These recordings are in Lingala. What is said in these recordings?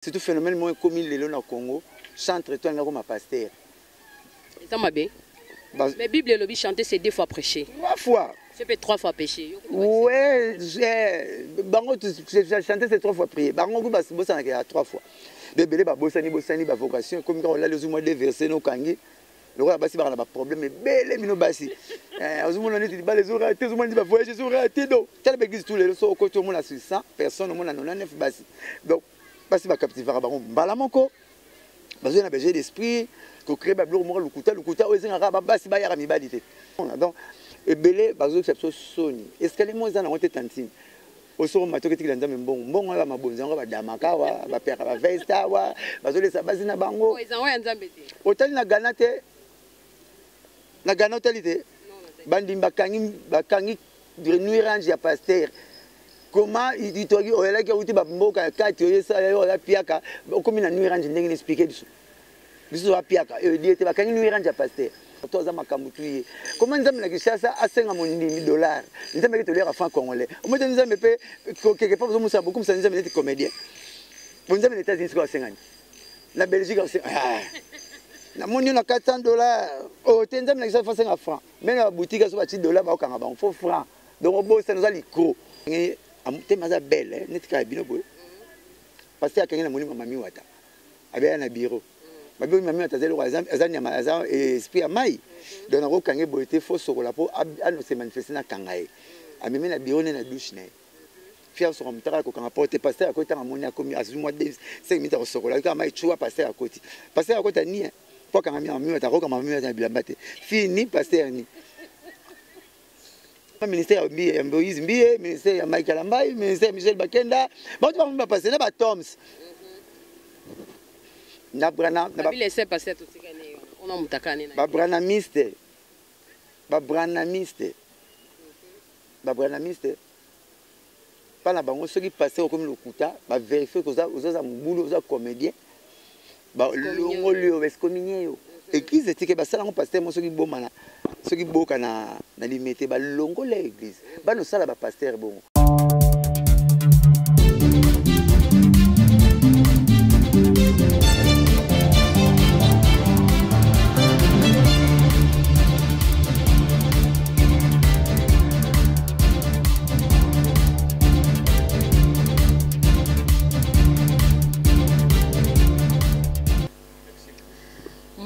Surtout phénomène moko ekomi lelo na Congo, chantre to alinga koma pasteur. Eza mabe. Mais Bible elobi chanter, c'est deux fois prêcher. Trois fois. C'est peut trois fois pécher. Ouais, bango chanter, c'est trois fois prier. Bango ku bosana ya trois fois. Bebele ba bosani bosani ba vocation comme quand on l'a les mois deux versets no kangi. Lokola basi baka na ba problème ebele bino basi. Eh, ozomona neti libala ezo rater, ozomona neti ba voyage ezo rater, donc tala ba église tout lelo so okoti omona sur 100 personnes omona 99 basi. Donc basi ba captivaka bango mbala moko, bazoya na ba jeu d'esprit, kocrée babiloko moko lokuta lokuta oyo ezengaka basi bayaka mibali te. Donc ebele bazokisa biso soni. Escalier moko eza nango te, tantine. Osoko matoki etikela Nzambe mbongo. Mbongo wana bamabonzi yango badamaka awa, bapeyaka baveste awa, bazolesa basi na bango. Oyo eza oyo ya Nzambe te. Otali na Ghana te? Na Ghana otali te? Bandimi bakangi nuit range ya pasteur. Comment itoki oyalaki outi ba mboka ya kati oyesa yo oya piaka okomi na nuit range ndenge ni expliquer biso. Biso ba piaka e die te bakangi nuit range ya pasteur. To aza makambo tu ye. Comment Nzambe na Kinshasa asenga mondimi dollar? Nzambe ki toliaka franc congolais. Omote Nzambe pe quelque part ozomusa beaucoup musa Nzambe neti comédien. Bon Nzambe na États-Unis sikoyo asengani. Na Belgique asenga. Ah. Namoni yo na 400 $. Oh te, Nzambe na Kinshasa asenga franc. Mais na boutique aso bati dollar bakokanga bango faux franc. Donc obosana oza licro. Te maza belle neti kaka bino boye. Parce que akangi na molimo mami wata. Abeya na bureau. Babi mami wata aza eloko, aza nyama, aza esprit ya mai. Donc nakokange boye te, faut sokola po ano se manifester na kanga ye. Amemi na bureau ne na douche na ye. Fier soka mutaka kokanga porte, pasteur akoti tanga moni akomi azwi mwa 5 minutes akosokola kaka mai chua, pasteur akoti. Pasteur akota ni po akanga mami wata, akoka mami wata na bilamba te. Fille ni pasteur ni. Ministère ya Moïse Mbiye, ministère ya Mike Kalambay, ministère ya Michel Bakenda, bato bango bapase na ba Toms. Na brana na ba laisser passer tout tikani on a mutakani na ba branamiste. Ba branamiste. Ba branamiste. Pa na bango soki pasteur okomi lokuta, ba vérifier ko oza mobulu, oza comédien. Ba longoli yo, ba excommunier yo. Église etike basala ngo pasteur mo soki bomana, soki boka na limete ba longola église. Ba no sala ba pasteur bongo.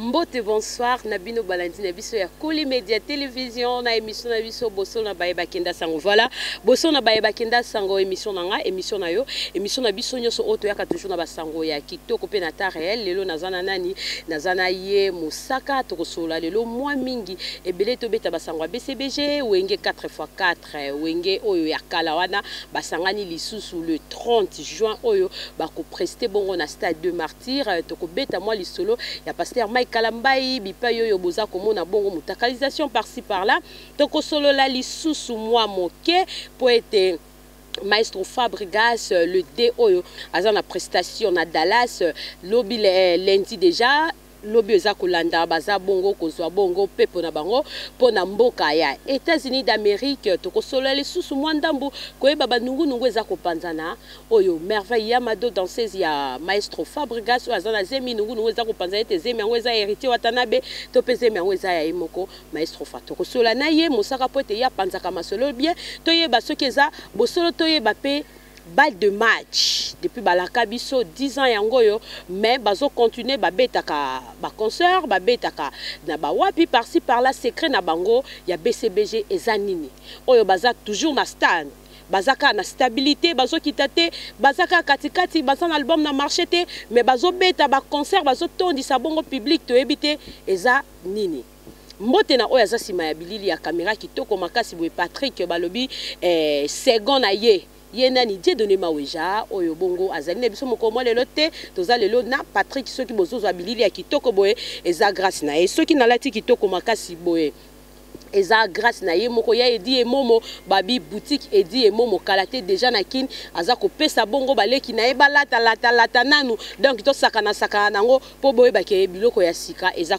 Mbote, bonsoir na bino balandi na biso ya Koli Media Télévision na émission na biso Boso na baye bakenda sango. Voilà, Boso na baye bakenda sango, émission na nga, émission na yo, émission na biso nyonso oyo toyaka toujours na basango ya kitoko pe na temps réel. Lelo naza na nani? Naza na ye Mosaka, tokosola lelo mwa mingi ebele, tobeta basango ya BCBG Wenge 4x4, Wenge oyo ya kala wana basangani lisusu le 30 juin oyo bakopreste bongo na stade de Martyr. Tokobeta mwa lisolo ya pasteur Mike Kalambayi, bipai oyo boza komona bongo mutakalisation par-ci par-là. Tokosolola lisusu mwa moke po ete Maestro Fabregas le D oyo aza na prestation na Dallas lobi lundi déjà, lobi eza kolanda baza bongo kozwa bongo pepo na bango mpo na mboka ya États-Unis d'Amérique. Tokosolola lisusu mwa ndambu koyeba banungunungu eza kopanzana oyo Merveille Yamado, danseuse ya Maestro Fabregas oyo aza na zemi, nungunungu eza kopanzana ete zemi yango eza héritier Watanabe to mpe zemi yango eza ya ye moko Maestro Fa. Tokosolola na ye Mosaka po ete ye apanzaka masolo bien, toyeba soki eza bosolo, toyeba mpe balle de match depuis balaka biso 10 ans yango oyo, mais bazo continuer babetaka ba concert, babetaka na bawapi par-ci par-là. Secret na bango ya BCBG eza nini? Oyo baza toujours na stand, baza kaka na stabilité, bazokita te, baza kaka katikati, baza na album na marché te, mais bazobeta ba concert, bazotondisa bongo public, toyebi te eza nini. Mbote na oyo aza nsima ya bilili ya kamera kitoko makasi boye, Patrick balobi second na ye, ye nani? Dieudonné Maweja oyo bongo azali na biso mokolo mwa lelo te. Toza lelo na Patrick. Soki bozozwa bilili ya kitoko boye eza grâce na ye, soki nalati kitoko makasi boye eza grâce na ye moko ya Edi Emomo. Babi boutique Edi Emomo kala te déjà na Kin aza kopesa bongo baleki na ye balata lata lata nanu, donc tosakana sakana nango po boyebake biloko ya sika eza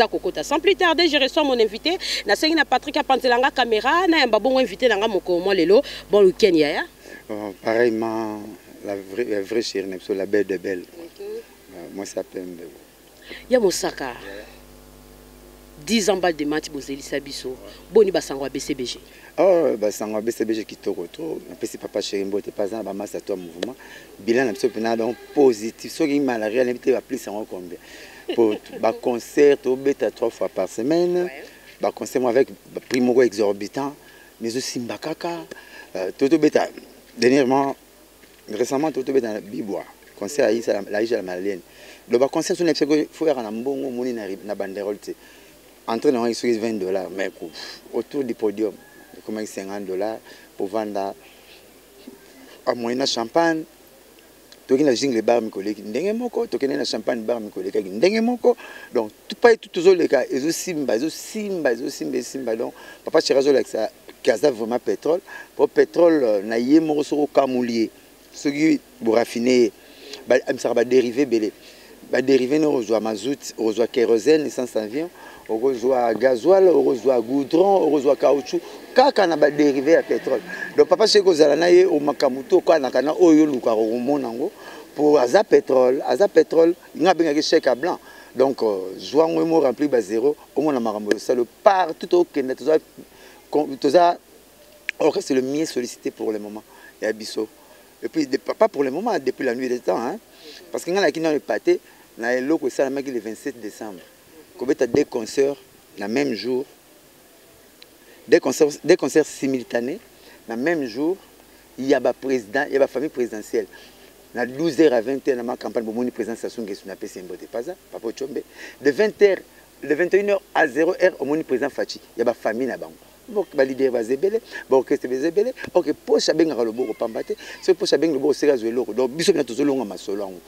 kokota. Sans plus tarder, je reçois mon invité. Nasengi na Patrick apanzelanga caméra, nayamba bongo invité nanga mokolo mwa lelo. Bon week-end, yaya. Oh, pareillement. La vraie, la vraie chérie na biso, la belle de belle. Mwasi ya pembe. Ya Mosaka, 10 ans balle de match, bozelisa biso. Boni basango ya BCBG? Oh, basango ya BCBG kitoko trop. Napesi papa chéri mbote, mpe aza na bamasa to ya mouvement. Bilan na biso mpena donc positif. Soki malaria, nayebi te baplus yango combien. Po baconcert tobeta trois fois par semaine, baconcert mo avec prix moko exorbitant, mais ezosimba kaka. To tobeta dernièrement, récemment, to tobeta na Bibwa, concert ya Laïcha la Malienne. Donc baconcert so na biso, faut yaka na mbongo. Omoni na banderole te, entrée nango soki 20 $, mais autour du podium ekomaki 50 $ po vanda amoyen na champagne. Toki na Jingle Bar mikolo eleki ndenge moko, tokende na Champagne Bar mikolo elekaki ndenge moko. Donc pai tu tozoleka, ezosimba, ezosimba, ezosimba, esimba. Donc papa chéri azolakisa ke aza vraiment pétrole, po pétrole na ye moko, soki okamoli ye, soki boraffiner ye, amisaka badérivé ebele. Badérivé ne, okozwa mazout, okozwa kérosène, essence avion, okozwa gasoil, okozwa goudron, okozwa caoutchouc, kaka na badérivé ya pétrole. Donc papa chéri, kozala na ye, makambo to okanaka na oyo olukaka, okomona yango, po aza pétrole, aza pétrole. Nga abengaki chèque à blanc. Donc zwa yango mo remplir bazéro, omona makambo osala partout. Tokende, toza orchestre le mieux sollicité pour le moment ya biso. Et puis pas pour le moment, depuis la nuit des temps, hein? Parce que nga nayaki nano epate na eloko esalamaki le 27 décembre, kobeta deux concerts na même jour, deux concerts simultanés na même jour. Il y a baprésident, il y a bafamille présidentielle na 12 heures à 20 heures na ma campagne. Bomoni président Sassou Nguesso, napesi ye mbote, paza papa Ochombe. De 20 heures, de 21 heures à 0 heure, omoni président Fatshi ya bafamille na bango. Baleader baza ebele, baorchestre baza ebele. Ok, poche abengaka loboko pamba te. Soki poche abengi loboko, seka azwa eloko. Donc biso mpena tozolonga masolo yango,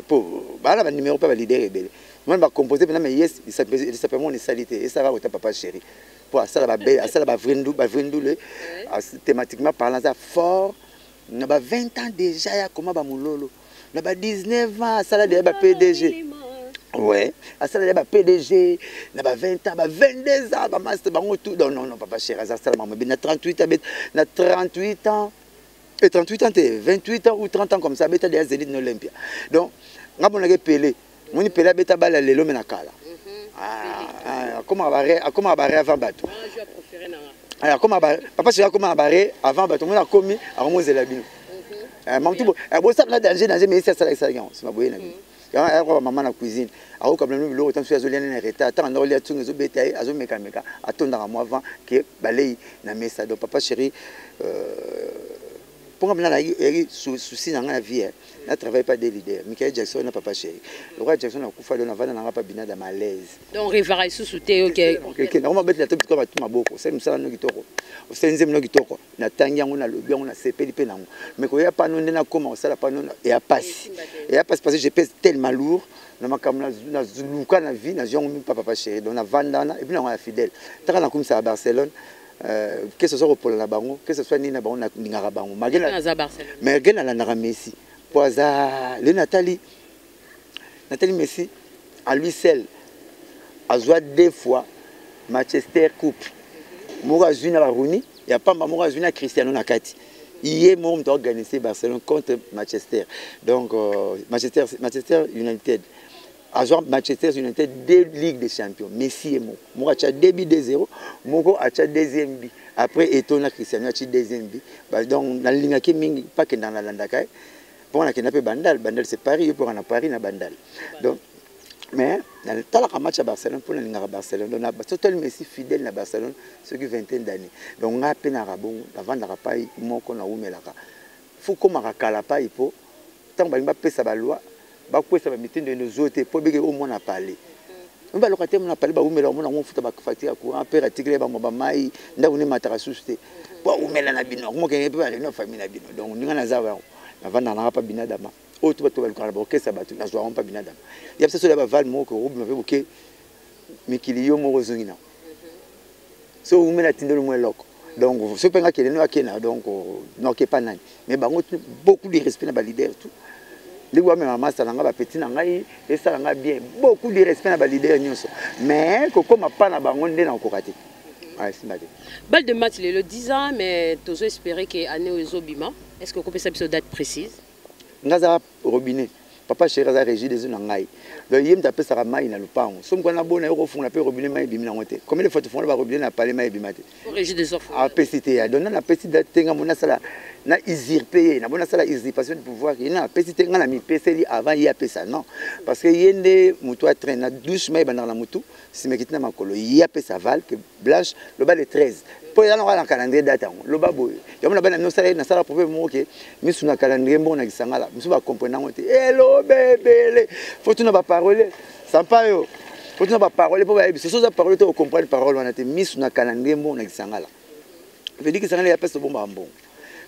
po bala banumero mpe baleader ebele mona bacompose mpena. Mais yes, lisapemona esali te, esalaka kota papa chéri, po asala babele, asala bavrai ndule. Thématiquement parlant, aza fort. Na ba 20 ans déjà ya koma bamololo, na ba 19 ans asala deya ba PDG. Ouais, asala deya ba PDG na ba 20 ans, ba 22 ans, bamaster bango tout. Non, non, non, papa chéri aza asala makambo na 38 ans, na 38 ans et 38 ans te, 28 ans ou 30 ans comme ça, abeta deya Zénith na Olympia. Donc nga monaki Pele, moni Pele abeta bala lelo, me na kala akomaka bare avant bato. Papa chéri akoma na bare avant bato. Moni akomi, akomozela bino mamutu bosala na danger, danger. Mais esi asalaki, esalaki yango nsima boye na bino. Yango ayaka mama na cuisine, akokabela no biloko. Ntango soki azolia nene retard, ntango anda kolia, ntungu ezobeta ye, azomekameka, atondaka mwa avant ke balei na mesa. Donc papa chéri, mponga mpena nayaki souci na ngai na vie, na travaille pas des leaders, Michael Jackson na papa chéri. Lokola Jackson akufa, do navanda nanga pa binada malaise. Donc revara lisusu te, ok. Nakoma betela to bitoko batu maboko. Osali mosala no kitoko, osali nzembo no kitoko, natangi yango, nalobi yango, nasepeli mpe nango. Mais koya pano nde nakoma kosala pano, eya pasi, eya pasi, parce que je pèse tellement lourd na makambo naluka na vie, nazwi yango mpa papa chéri. Donc navanda wana, et puis nango ya fidèle taka nakumisaka Barcelone. Que ce soit kopola na bango, que ce soit nini na bango, nalingaka bango malgré nalandaka Messi, po aza le natali natali Messi à lui seul azwa deux fois Manchester Coupe. Moko azwi na baRooney ya pamba, moko azwi na Cristiano na kati. Ye moko moto aorganiser Barcelone contre Manchester. Donc Manchester United azwa, Manchester United, deux Ligue des champions. Messi ye moko moko atya deux buts, 2-0. Moko atya deuxième but, après Eto'o na Cristiano atyi deuxième but. Donc nalingaki mingi mpa kendaka, nalandaka ye mpo nakenda mpe Bandal. Bandal, c'est Paris, yo mpoka na Paris na Bandal. Donc mais natalaka match ya Barcelone mpo nalingaka Barcelone. Donc sotali Messi fidèle na Barcelone soki vingtaine d'année. Donc nga mpe naka bongo, navandaka pai moko, nawumelaka. Fu komaka kala pai, mpo ntango balingi bapesa baloi, bakwesa bamitindo eno zo te, mpo ebeke omona pale oyo baloka te, mona pale bawumela, omona ngo futa bafacture ya courant mpe ratikele bango bamai, ndako nde mataka susu te, mpo awumela na bino, akomokenge mpe baréunion ya famille na bino. Donc ndinga naza yango, navandaka nanga mpa binadama oyo to bato balukaka na baorchestre ya bato, nazwaka mpa binadama ya biso. Soki ya bavale moko okobima mpe boke mikili, yo moko ozongi nango. So owumela, tindeli mwa eloko. Donc soki mpe nga kende no akenda, donc nokepa nani. Mais bango, beaucoup de respect na baleader tout. Ndenge bamema masa na ngai, bapeti na ngai, esala ngai bien. Beaucoup de respect na baleader nyonso, mais kokóma pa na bango nde nakokoka te, esimba te. Balle de match lelo 10 ans, mais tozo espérer ke année oyo ezobima. Est ce que okopesa biso date précise? Nga aza robinet, papa chéri aza régie des eaux na ngai. Donc ye moto apesaka mai na lopango. So mokolo nabona ye kofungola mpe robinet, mai ebimi nango te. Combien de fois tofungola barobinet na palais, mai ebima te? Régie des eaux. Apesi te ya. Donc nana apesi date te. Nga mo nasala na usurpe ye, nabo nasala usurpation de pouvoir. Ye na apesi te, nga na mipeseli avant ye apesa. Non, parce que ye nde motu atrain na douche, mai ebandaka na motu, nsima ekiti na makolo. Ye apesa aval que Blanche loba le 13, mpo eza nango na calendrier date yango. Loba boye yango na bana nosala, nasala problème moko ke misu na calendrier, mbongo na Kisangala mosusu bacomprendre yango te. Eloba ebele, fo tuna baparole sampa yo, fo tuna baparole mpo bayebi soso oza parole te, ocomprendre parole wana te. Misu na calendrier, mbongo na Kisangala veut dire Kisangala ya pesa obombaka mbongo.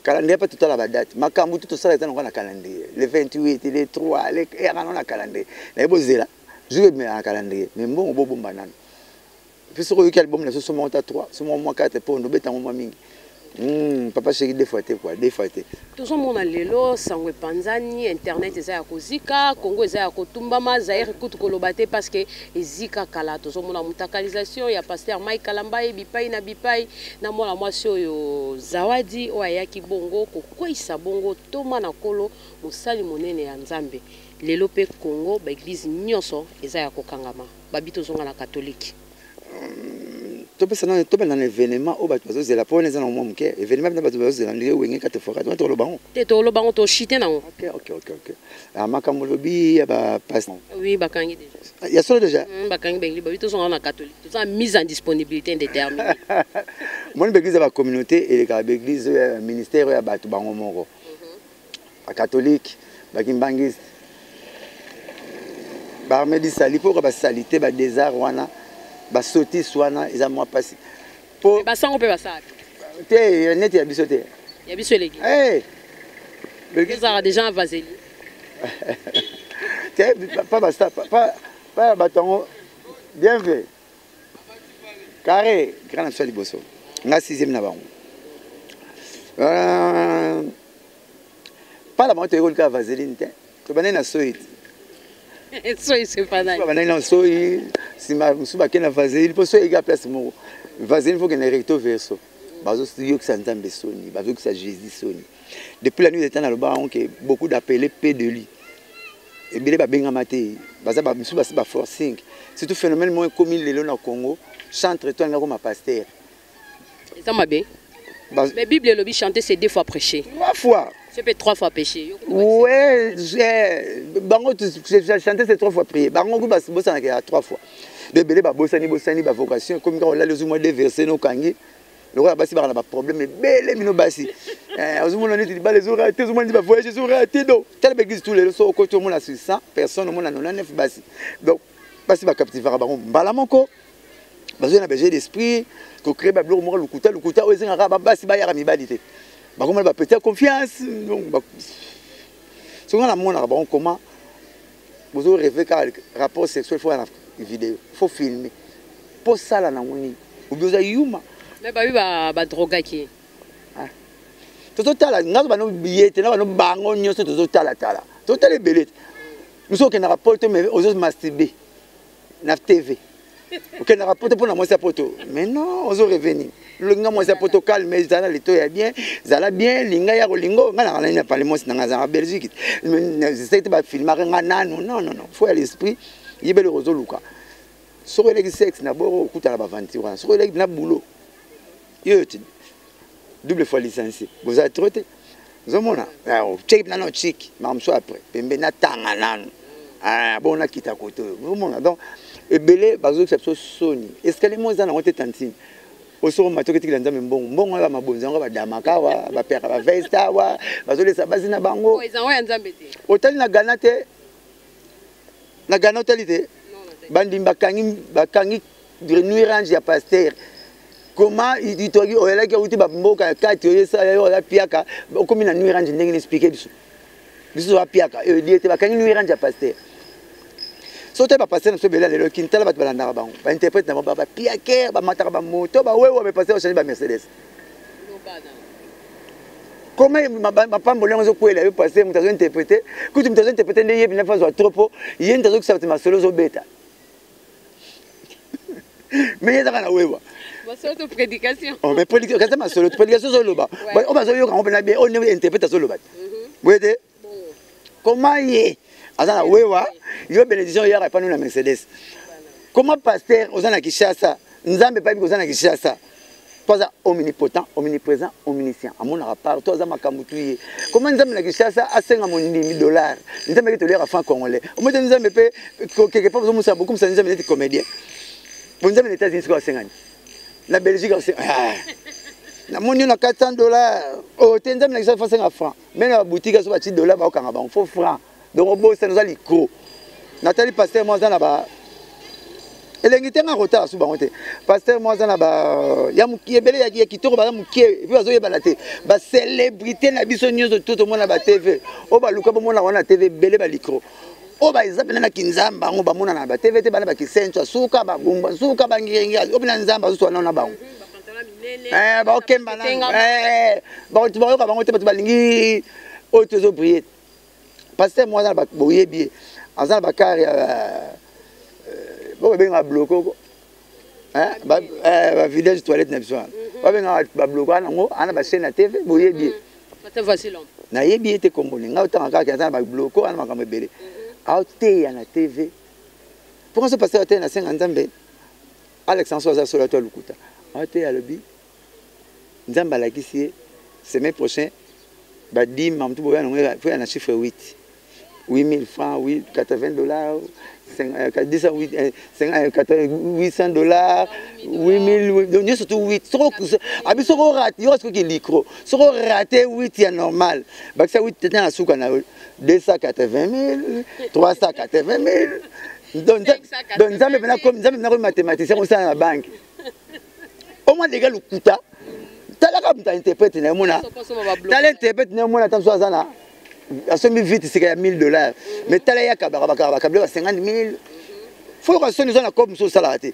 Calendrier mpe totala badate, makambo tu tosala eza nango na calendrier, le 28, le 3, le eyaka nango na calendrier. Naye bozela jour ebimela na calendrier, mais mbongo bobomba nano. Mpe soki oyoki album na biso, so moko ta 3, so moko mwa 4, mpo ndobeta yango mwa mingi. Papa chéri, deux fois te quoi, deux fois te. Tozomona lelo sango epanzani, internet eza ya kozika, Congo eza ya kotumbama, Zaire kutu koloba te parce que ezika kala. Tozomona mutakalisation ya pasteur Mike Kalamba bipai na bipai na mwana mwasi oyo Zawadi, oyo ayaki bongo kokweyisa bongo toma na Nkolo, mosali monene ya Nzambe. Lelo mpe Congo, baeglise nyonso eza ya kokangama, babi tozonga na catholique. Topesa nano, tobanda na événement oyo bato bazozela, mpo wana eza na mwa moke événement mpena bato bazozela, ndenge Wenge 4 fois 4 wana tokoloba yango. Te, toloba yango, toshite nango. Ok, ah, makambo olobi ya bapas. Oui, bakangi déjà. Ya solo déjà? Bakangi baeglise, babi tozonga na catholique, toza mise en disponibilité indéterminée. Moni, baeglise ya bacommunauté elekaka baeglise oyo ya ministère oyo ya bato bango moko, bacatholique, bakimbangiste, baarmée du salut, mpo oka basali te, badésart wana, basotise wana eza mwa mpasi mpo basango mpe basala. Te, neti ya biso te. Ya biso eleki. Ezalaka déjà vaseli. Te, pa basta pa bato yango bien fait carré grand na biso ya liboso, nga sixième na bango. Pa na bango toyekoli kaka vaseline te, tobandaki na soi te. Soi sepanani? Bandaki na soi, nsima mosusu bakende na vaseline, mpo soi eka place moko, vaseline fo kende recto verso. Bazoyokisa Nzambe soni, bazoyokisa Jésus soni. Depuis la nuit des temps nalobaka yango ke beaucoup d'appelés, peu d'élus. Ebele babengama te, baza misusu basi baforcing. Surtout phénomène moko ekomi lelo na Congo, chantre to alinga koma pasteur. Eza mabe, mais Bible elobi chanter, c'est deux fois prêcher. Trois fois. C'est peut trois fois pécher. Ouais, bango chanter, c'est trois fois prier. Bango ku bosanaka ya trois fois. Ebele babosani, bosani bavocation, ekomi kaka olali, ozwi mwa deux verset nokangi. Lokola basi baka na baproblème ebele, bino basi ozomona neti libala ezorater, ozomona neti bavoyage ezorater. Donc tala baeglise tout lelo, so okoti omona sur 100 personnes, omona 99 basi. Donc basi bacaptivaka bango mbala moko, bazoya na bajeu d'esprit, kocréer babiloko moko lokuta lokuta oyo ezengaka basi bayaka mibali te, bakomona bapeti ya confiance. Donc soki nga namonaka bango, comment bozo rêve kaka rapport sexuel, faut na vidéo, faut filmer, mpo sala nango nini? Obi oza yuma. Mais babi badrogaki. Tozotala nga bano biye te na bano bango nyonso, tozotalatala, tozotala ebele te. Mosu okendaka poto, mais ozomasturbe na TV. Okendaka poto mpona mwasi ya poto, mais non, ozo revenir linga mwasi ya poto. Calme, zala leto ya bien, zala bien, linga ya kolingo. Nga naka nani na pale, mwasi nanga azalaka Belgique, te bafilmaka nga nanu. Non, non, non, faut ya l'esprit, yebeli kozoluka. Soki eleki sexe na boro, okutana baventure wana. Soki eleki na boulot, yo ti double fois licencié, bozala trop te. Ozomona cheki nano, chiki makambo so après pembe natanga nanu bon, nakita kote oyo ozomona. Donc ebele bazokisa biso soni, escalier mo eza nango te. Tantine osoko matoki, etikela Nzambe mbongo, mbongo oyo bamabonzi yango, badamaka awa, bapeka baveste awa, bazolesa basi na bango. Otali na Ghana te, na Ghana otali te, bandimi bakangi, bakangi nuit range ya pasteur. Comment itoki oyalaki auti bamboka ya kati, oyesala yo oza piaka, okomi na nuit range ndenge explique biso? Biso apiaka eyodi ete bakangi nuit range ya pasteur. So te bapasteur na biso ebele lelo kintala, bato balandaka bango, bainterprète na bango, bapiakere, bamataka bamoto, bawewa, bapasteur bachange bamercedes. Comment mapamboli yango ezokwela yo pasteur? Moto azointerprète kutu, moto azointerprète nde yebi nafa azwa trop, mpo ye nde azokisa bato masolo ozobeta, mais ye ezaka na wewa. Masolo to prédication. Oh, mais prédication kata masolo prédication ozoloba oyo bazoyoka yango mpena bien oyo nde interprète azoloba te mhm. Boye te, comment ye aza na wewa, yo bénédiction oyaka epano na Mercedes? Comment pasteur oza na Kinshasa, Nzambe epayebi koza na Kinshasa, po aza omnipotent, omniprésent, omniscient, amonaka partout, aza makambo tu ye. Comment Nzambe na Kinshasa asenga mondimi dollar? Nzambe ake toliaka franc congolais omote. Nzambe mpe quelque part ozomusa bokumisa Nzambe neti comédien. Bo Nzambe na États-Unis sikoyo asengani, na Belgique ah. Namoni yo na 400 $, oyo te. Nzambe na Kinshasa asenga franc, mais na baboutique aso bati dollar, baokanga bango faux franc. Donc obosani, oza licro. Natali pasteur mo aza na ba elengi te, nga kotala su bango te. Pasteur mo aza na ba ya mokie ebele ya kitoko, baza mokie et puis bazoyebana te. Bacélébrité na biso nyonso to tomona ba TV oyo baluka bomona wana na TV ebele, balicro oyo baza mpena na kinzamba yango bamonana na ba TV te. Bana bakisenso asuka, bagumba nsuka, bangiringi oyo mpena Nzambe azoswa nao na bango, baokemba bato bayoka bango te. Bato balingi oyo tozobrille. Pasteur mo aza na, boyebi ye, aza na bacar ya bo babengaka bloko, bavidage toilette na biso wana, babengaka babloko wana yango ana bachaîne ya TV. Boyebi ye, nayebi ye te komboni ngai otanga kaka aza na babloko wana, makambo ebele aoteya na TV. Mpoka so pasteur ateya, nasenga Nzambe Alex anso aza solo ato alukuta. Aoteya, alobi Nzambe alakisi ye semaine prochaine badima motu boya nango fo ya na chiffre 8, 8000 francs, 8, 80 $, 800 $, 8000, donc nyonso tu 8. Soko abi soko orate yo, soki licro, soko orate 8 ya normal, bakisa 8 tete na suka na yo, 280 000, 380 000. Donc Nzambe mpena, Nzambe mpena komi mathématicien kosala na banque omwa dega lokuta. Talaka moto ainterprète na yo, mona, tala interprète na yo, mona ata mosu aza na asombi vite sika ya 1000 $, mais tala ye akabaka bakaka bakabila ba 50 000. Fo yoka soni, oza na kope mosusu osalaka te,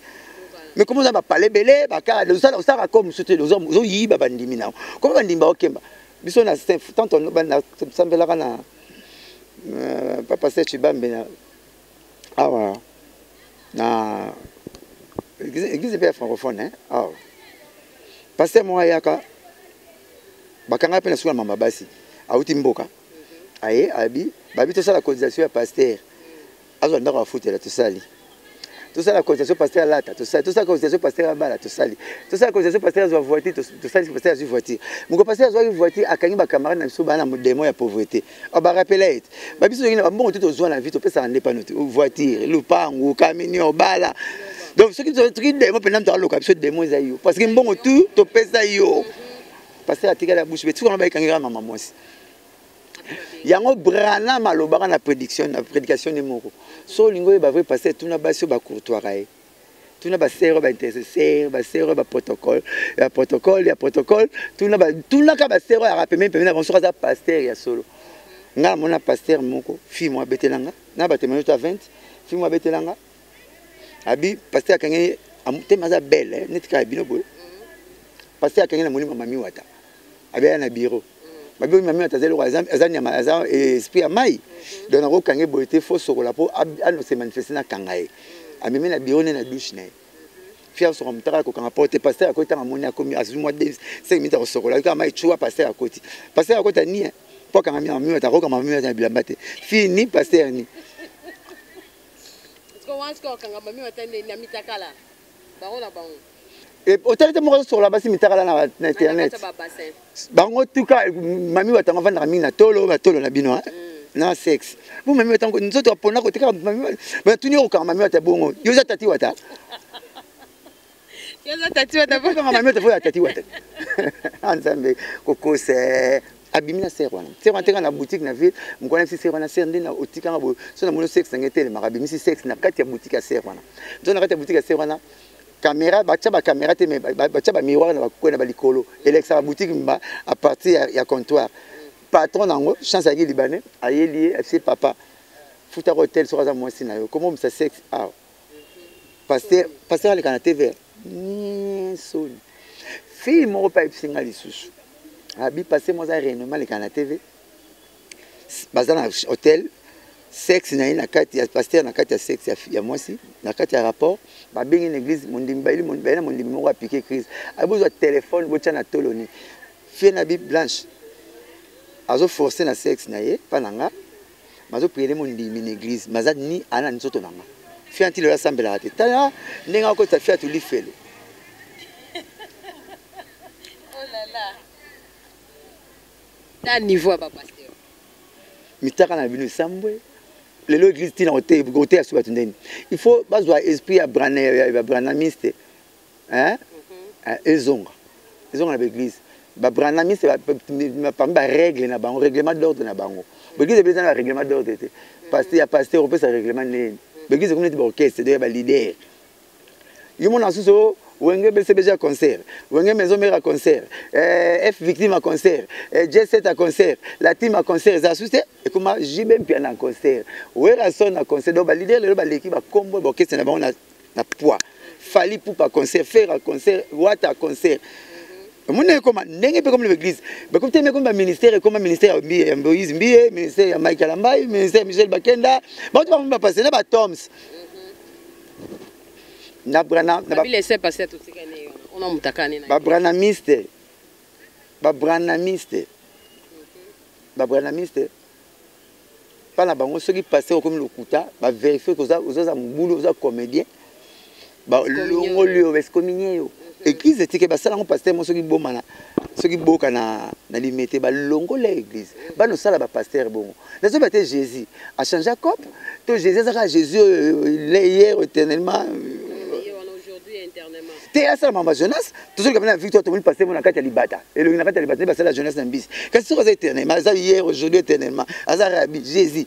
mais komi oza bapale ebele, bakara osalaka kope mosusu te, ozoyiba bandimi na yo. Komi bandimi baokemba biso na tanto nasambelaka na papa se Chibambe na awa na église mpe ya francophone awa. Pasteur moko ayaka, bakanga mpe na suka na mama basi awuti mboka, aye abi babi tosala cotisation ya pasteur azwa ndako afutela, tosali. Tosala cotisation pasteur alata, tosali. Tosala cotisation pasteur abala, tosali. Tosala cotisation pasteur azwa voiture, tosali. Pasteur azwi voiture. Moko pasteur azwaki voiture, akangi bacamarade na biso baa na démon ya pauvreté, barapela ete babiso toki na bambongo te, tozwa na vie, topesaka nde pano te, voiture, lupangu, camion, bala. Donc soki soki démon mpenza moto aloka biso, démon eza yo, parce que mbongo tu topesa yo. Pasteur atikali ya bouche bée, tikanga bayekangi kaka mama mwasi yango. Branham alobaka na prédiction, na prédication ne moko: so olingi oyeba vrai pasteur, tuna basi oyo bacourtoisaka ye, tuna basere oyo baintercesseur, basere oyo baprotocole ya protocole ya protocole, tuna tunaka basere oyo ayaka pembeni pembeni na bango soki aza pasteur ya solo. Ngai namona pasteur moko, fille moko abetelanga na batémoignage to ya 20, fille moko abetelanga, abi pasteur akangi teme, aza belle neti kaka bino boye. Pasteur akangi na molimo mami wata, abi aya na bureau, babi oyo mami wata aza eloko, aza nyama, aza esprit ya mai, donc nakokange boye te, fo sokola mpo anose manifeste. Nakanga ye, amemi na bureau ne, na douche na ye. Fille asoka motaka, akokanga porte. Pasteur akoti, ntango amoni akomi, azwi mwa 5 minutes akosokola kaka mai cuwa. Pasteur akoti, pasteur akota ni mpo akanga mami wata, akokanga mami wata na bilamba te. Fille ni pasteur ni Wana sikoyo okanga mami wata na mitakala bango na bango. Otali te, moko azosokola basi mitakala na internet. Bango tuka mami watango avandaka mingi na tolo, batolo na bino na sexe bo mami watango nzoto apona kotekaka mami. Batuni okokanga mami wata bongo, yo oza tati wata. Yo tati wata. Okanga mami wata fo ya tati wata. Nzambe kokose abimi na sere wana, sere wana teka na boutique na ville. Mokolo na sere wana, sere nde otikanga boye, so namoni sexe nange etelemaka, abimisi sexe na kati ya boutique ya sere wana. Nzo na kati ya boutique ya sere wana, caméra batya, bacaméra te, mais batya bamiroir na bakwe na balikolo, elekisaka boutique mba à partir ya comptoir. Patron nango, chance ayaki libanais, ayeli ye afie: "Papa, futaka hotel soki aza mwasi na yo, komo omisa sexe awa." Pasteur, pasteur aleka na TV soni. Fille moko mpe ayebisi nga lisusu, abi pasteur mo aza renommé, aleka na TV, baza na hotel. Sexe na ye na kati ya pasteur, na kati ya sexe ya mwasi, na kati ya rapport, babengi na église mondimi, bayeli bayeli na mondimi moko apike crise, abozwa telefone botya na tolo ni fie na bi blanche azo forcer na sexe na ye pa na nga, mazo prier mondimi na église, maza ni ana nzoto na nga. Fie anti lelo asambelaka te, tala ndenge akotisa fie atuli felo. Oh là là. Na niveau ya ba pasteur. Mitaka na bino esambwe lelo église ntina koteya so bato ndeni, il faut bazwa esprit ya branamiste, hein? Ezonga, ezonga na baeglise babranamiste parmi barègle na bango, règlement d'ordre na bango. Baeglise ebele eza na barèglement d'ordre te. Pasteur ya pasteur opesa règlement ndeni? Baeglise ekomi neti baorchestre do ya baleader. Yo mona susu Wenge BCBG ya concert, Wenge Maison Mère ya concert, F Victime ya concert, J7 ya concert, la team ya concert, eza susu te. Ekoma JB Mpiana na concert, Werrason na concert. Donc baleader lelo baleki bakombo baorchestre na bango na poids. Fally Ipupa concert, Ferre concert, Wata concert. Omoni ekoma ndenge mpe komi na baeglise, bakomi te, ekomi baministère, ekoma ministère ya Moïse Mbiye, ministère ya Mike Alambai, ministère ya Michel Bakenda. Bato bakomi bapase na batoms na brana na babranamiste, babranamiste, babranamiste mpa na bango. Soki pasteur okomi lokuta, baverifie ozoza mobulu, oza comédien, balongoli yo, baexcommunie yo. Église etike basala yango. Pasteur mo soki bomana, soki boka na Limete, balongola église, bana osala bapasteur bongo. Nazoba te Jésus achange cope to Jésus azaka Jésus hier, éternellement te. Asala mamba Jonas, tozolika mpena na victoire. Tomoni pasteur mo na kati ya libata, elongi na kati ya libata nde basala Jonas na mbisi. Kasi soki aza éternellement, aza hier, aujourd'hui, éternellement, aza rabbi Jésus.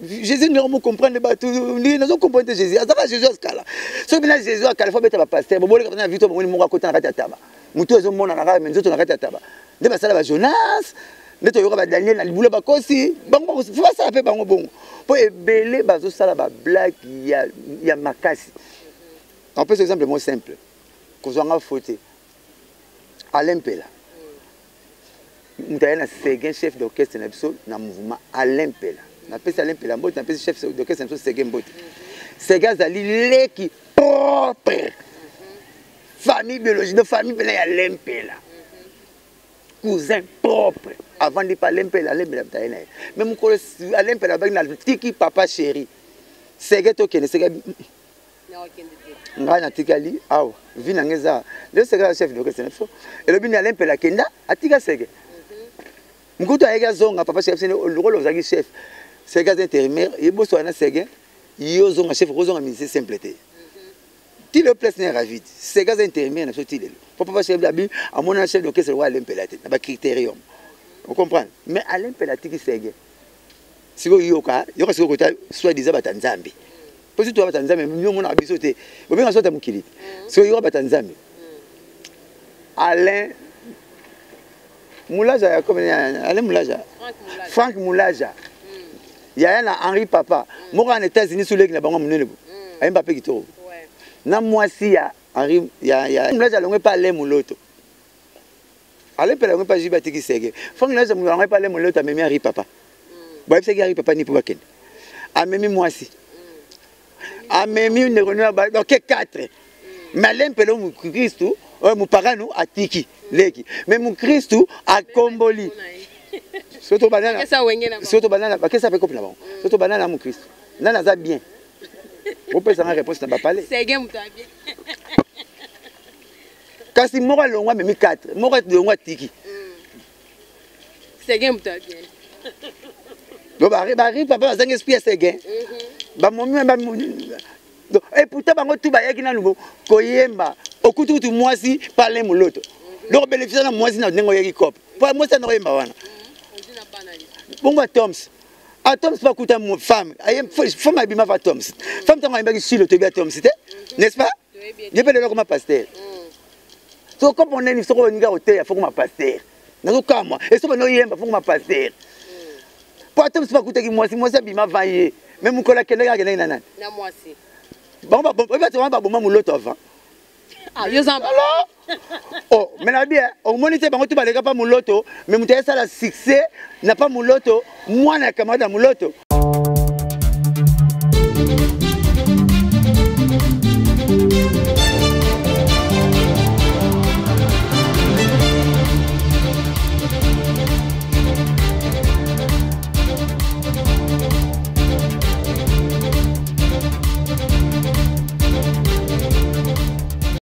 Jésus ndenge mo comprendre bato ndenge nazo comprendre te. Jésus azaka Jésus akala. Soki mpena Jésus akala, fo abeta bapasteur boboleka mpena na victoire. Bomoni moko akota na kati ya taba, motu ezomonana kaka me nzoto na kati ya taba nde basala bajonas, nde toyoka badaniel na libula bakosi bango. Fo basala mpe bango bongo, mpo ebele bazosala bablague ya makasi. Napesa exemple mo simple, kozwanga fo te. Alain Mpela, moto aye na Seguin, chef d'orchestre na biso na mouvement, Alain Mpela, napesi Alain Mpela mbote, napesi chef d'orchestre na biso Seguin mbote. Seguin azali leki propre, famille biologique de famille mpena ya Alain Mpela, cousin propre. Avandi pa Alain Mpela, Alain Mpela taye na ye. Mais mokolo Alain Mpela abaki na tiki papa chéri Seguin, tokende, Seguin: "Ngai natikali awa, vi na ngai eza nde." Seguin aza chef d'orchestre na biso. Elobi ni Alain Mpela akenda, atika Seguin. Mokutu ayaki, azonga papa chef lokola ozalaki chef, Seguin aza intérimaire, ye boso wana. Seguin, ye ozonga chef, okozonga musicien simple te. Ti lelo place na ye ravide. Seguin aza intérimaire na biso ti lelo, po papa chef abi amonana chef d'orchestre lokola Alain Mpela te na bacritérium, ocomprendre? Mais Alain Mpela atiki Seguin. Sikoyo yoka, yoka sikoyo kota soi disant bata Nzambe, mpo soki toya bata Nzambe, yo omonaka biso te, bobenga so ata mokili te. Sikoyo yoka bata Nzambe, Alain Mulaja ya Alain Mulaja, Frank Mulaja, yaya na Henri Papa moko na États-Unis, suleki na bango monene bo ayemba mpe kitoko na mwasi ya Henri ya Mulaja, alongwe mpe Alain Moloto. Alain Mpela alongwe mpe ajibi, atiki Sege. Frank Mulaja alongwe mpe Alain Moloto, amemi Henri Papa. Bayebisaki Henri Papa nini mpo bakende? Amemi mwasi, amemi ndeko, ok, 4. Mais Alain Mpela mokristu oyo mopakanu atiki leki, mais mokristu akomboli. Soki tobanana, bakesa mpe kope na bango. Soki tobanana mokristu, nani aza bien? Bopesanga réponse na bapale. Kasi moko alongwa, amemi 4, moko alongwa, atiki. Seguin moto ya bien. Donc bari papa bazangi esprit ya Seguin, bamomi. Et pourtant bango tu bayaki nanu koyemba. Okuti kutu mwasi pale moloto, donc bénéfice na mwasi na ndenge oyaki cope, po mwasi ana koyemba wana bongo. Atoms, Atoms bakuta femme, femme abima fa Atoms. Femme ntango ayembaki silo, toyebi Atoms te, n'est-ce pas? Ye mpe lelo akoma pasteur. So comprendre nini? Soko olingi koteya, fo koma pasteur. Nazokamwa eso bana oyemba, fo koma pasteur, po Atoms bakutaki mwasi, mwasi abima va ye. Mais mokolo akendaki, akendaki na nani? Na mwasi. Bango bato wana baboma moloto avant. Alors oh, mais na bien omoni te, bango tu baleka pa moloto, mais moto ayesala succès na pa moloto, mwana ya camarade ya moloto.